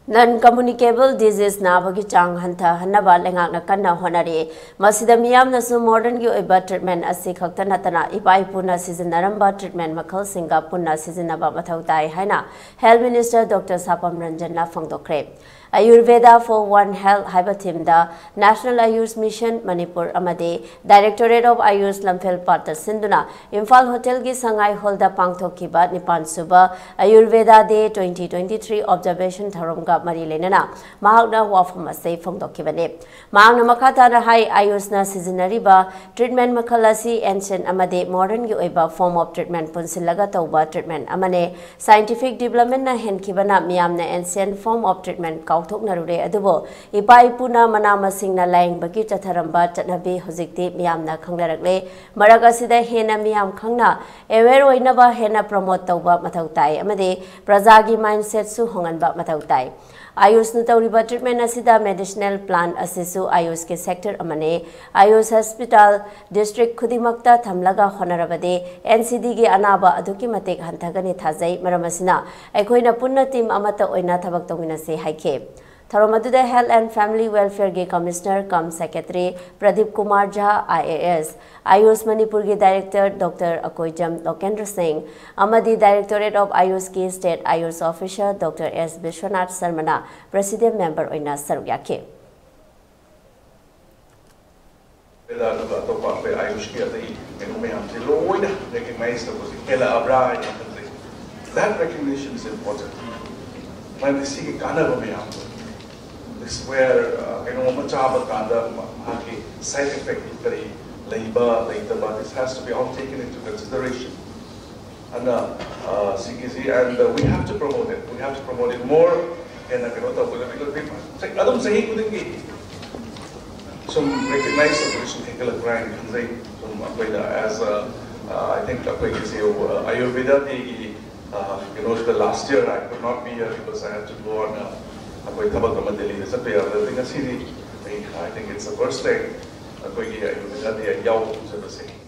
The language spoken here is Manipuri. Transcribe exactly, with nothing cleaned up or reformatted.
Non communicable disease ꯅꯥꯕꯒꯤ ꯆꯥꯡ ꯍꯟꯊꯍꯟꯅꯕ ꯂꯩꯉꯥꯛꯅ ꯀꯟꯅ ꯍꯣꯠꯅꯔꯤ꯫ ꯃꯁꯤꯗ ꯃꯤꯌꯥꯝꯅꯁꯨ ꯃꯣꯗꯔꯟꯒꯤ ꯑꯣꯏꯕ ꯇ꯭ꯔꯤꯠꯃꯦꯟ ꯑꯁꯤ ꯈꯛꯇ ꯅꯠꯇꯅ ꯏꯄꯥ ꯏꯄꯨꯅ ꯁꯤꯖꯤꯟꯅꯔꯝꯕ ꯇ꯭ꯔꯤꯠꯃꯦꯟ ꯃꯈꯜꯁꯤꯡꯒ ꯄꯨꯟꯅ ꯁꯤꯖꯤꯟꯅꯕ ꯃꯊꯧ ꯇꯥꯏ ꯍꯥꯏꯅ Health Minister Doctor ꯁꯥꯄꯝ ꯔꯟꯖꯟꯅ ꯐꯣꯡꯗꯣꯛꯈ꯭ꯔꯦ꯫ Ayurveda for One Health ꯍꯥꯏꯕ ꯊꯤꯝꯗ National Ayush Mission ꯃꯅꯤꯄꯨꯔ ꯑꯃꯗꯤ Directorate of Ayush ꯂꯝꯐꯦꯜ ꯄꯥꯠꯇ ꯁꯤꯟꯗꯨꯅ ꯏꯝꯐꯥꯜ ꯍꯣꯇꯦꯜꯒꯤ ꯁꯉꯥꯏ ꯍꯣꯜꯗ ꯄꯥꯡꯊꯣꯛꯈꯤꯕ ꯅꯤꯄꯥꯟ ꯁꯨꯕ Ayurveda Day twenty twenty-three observation ꯊꯧꯔꯝꯒ ꯃꯔꯤ ꯂꯩꯅꯅ ꯃꯍꯥꯛꯅ ꯋꯥꯐꯝ ꯑꯁꯤ ꯐꯣꯡꯗꯣꯛꯈꯤꯕꯅꯤ꯫ ꯃꯍꯥꯛꯅ ꯃꯈꯥ ꯇꯥꯅ ꯍꯥꯏ, ꯑꯌꯨꯁꯅ ꯁꯤꯖꯤꯟꯅꯔꯤꯕ ꯇ꯭ꯔꯤꯠꯃꯦꯟ ꯃꯈꯜ ꯑꯁꯤ ancient ꯑꯃꯗꯤ ꯃꯣꯗꯔꯟꯒꯤ ꯑꯣꯏꯕ form of treatment ꯄꯨꯟꯁꯤꯜꯂꯒ ꯇꯧꯕ ꯇ꯭ꯔꯤꯠꯃꯦꯟ ꯑꯃꯅꯤ꯫ Scientific developmentꯅ ꯍꯦꯟꯈꯤꯕꯅ ꯃꯤꯌꯥꯝꯅ ancient form of treatment ꯀꯥꯎꯊꯣꯛꯅꯔꯨꯔꯦ, ꯑꯗꯨꯕꯨ ꯏꯄꯥ ꯏꯄꯨꯅ ꯃꯅꯥ ꯃꯁꯤꯡꯅ ꯂꯥꯌꯦꯡꯕꯒꯤ ꯆꯠꯊꯔꯝꯕ ꯆꯠꯅꯕꯤ ꯍꯧꯖꯤꯛꯇꯤ ꯃꯤꯌꯥꯝꯅ ꯈꯪꯅꯔꯛꯂꯦ꯫ ꯃꯔꯛ ꯑꯁꯤꯗ ꯍꯦꯟꯅ ꯃꯤꯌꯥꯝ ꯈꯪꯅ aware ꯑꯣꯏꯅꯕ ꯍꯦꯟꯅ promote ꯇꯧꯕ ꯃꯊꯧ ꯇꯥꯏ ꯑꯃꯗꯤ ꯄ꯭ꯔꯖꯥꯒꯤ mindsetꯁꯨ ꯍꯣꯡꯍꯟꯕ ꯃꯊꯧ ꯇꯥꯏ꯫ ꯑꯌꯨꯁꯅ ꯇꯧꯔꯤꯕ ꯇ꯭ꯔꯤꯠꯃꯦꯟ ꯑꯁꯤꯗ medicinal plant ꯑꯁꯤꯁꯨ ꯑꯌꯨꯁꯀꯤ sector ꯑꯃꯅꯤ꯫ ꯑꯌꯨꯁ hospital district ꯈꯨꯗꯤꯡꯃꯛꯇ ꯊꯝꯂꯒ ꯍꯣꯠꯅꯔꯕꯗꯤ NCDꯒꯤ ꯑꯅꯥꯕ ꯑꯗꯨꯛꯀꯤ ꯃꯇꯤꯛ ꯍꯟꯊꯒꯅꯤ ꯊꯥꯖꯩ꯫ ꯃꯔꯝ ꯑꯁꯤꯅ ꯑꯩꯈꯣꯏꯅ ꯄꯨꯟꯅ team ꯑꯃꯠꯇ ꯑꯣꯏꯅ ꯊꯕꯛ ꯇꯧꯃꯤꯟꯅꯁꯤ ꯍꯥꯏꯈꯤ꯫ ꯊꯧꯔꯝ ꯑꯗꯨꯗ Health and Family Welfareꯒꯤ Commissioner cum Secretary Pradeep Kumar ꯖꯥ, IAS, ꯑꯌꯨꯁ ꯃꯅꯤꯄꯨꯔꯒꯤ Director Doctor ꯑꯀꯣꯏꯖꯝ ꯂꯣꯀꯦꯟꯗ꯭ꯔ ꯁꯤꯡ ꯑꯃꯗꯤ Directorate of Ayushꯀꯤ State Ayush Officer Doctor S Vishwanath ꯁꯔꯃꯅ President Member ꯑꯣꯏꯅ ꯁꯔꯨꯛ ꯌꯥꯈꯤ꯫ ꯑꯗꯨꯒ ꯑꯇꯣꯞꯄ ꯑꯩꯈꯣꯏ ꯑꯌꯨꯁꯀꯤ ꯑꯇꯩ ꯀꯩꯅꯣ ꯃꯌꯥꯝꯁꯦ ꯂꯣꯏꯅ recognize ꯇꯧꯕꯁꯦ ꯍꯦꯜꯂꯛꯑꯕ꯭ꯔꯥ ꯍꯥꯏꯅ ꯈꯟꯖꯩ꯫ That recognition is important. ꯃꯔꯝꯗꯤ ꯁꯤꯒꯤ ꯀꯥꯟꯅꯕ ꯃꯌꯥꯝꯗꯣ, this where, uh, ꯀꯩꯅꯣꯝꯃ ꯆꯥꯕ ꯀꯥꯟꯗ ꯃꯍꯥꯛꯀꯤ side effect ꯀꯔꯤ ꯂꯩꯕ ꯂꯩꯇꯕ, this has to be all taken into consideration. ꯑꯗꯨꯅ, uh, ꯁꯤꯒꯤꯁꯤ, and, uh, we have to promote it, we have to promote it more. ꯍꯦꯟꯅ ꯀꯩꯅꯣ ꯇꯧꯒꯗꯕ, ꯑꯗꯨꯝ ꯆꯍꯤ ꯈꯨꯗꯤꯡꯒꯤ ꯁꯨꯝ recognize ꯇꯧꯕꯒꯤ ꯁꯨꯝ ꯍꯦꯟꯒꯠꯂꯛꯄ꯭ꯔꯥ ꯍꯥꯏꯅ ꯈꯟꯖꯩ꯫ ꯁꯨꯝ ꯑꯩꯈꯣꯏꯗ as a, uh, I think ꯑꯩꯈꯣꯏꯒꯤꯁꯤ, uh, Ayurveda Dayꯒꯤ, uh, ꯀꯩꯅꯣꯁꯤꯗ last year I could not be here because I had to go on, uh, ꯑꯩꯈꯣꯏ ꯊꯕꯛ ꯑꯃ ꯗꯦꯜꯂꯤꯗ ꯆꯠꯄ ꯌꯥꯗꯕꯗꯒꯤ ꯉꯁꯤꯗꯤ ꯑꯩ, I think it's the first time ꯑꯩꯈꯣꯏꯒꯤ Ayurveda Day ꯌꯥꯎꯕ ꯐꯪꯖꯕꯁꯦ꯫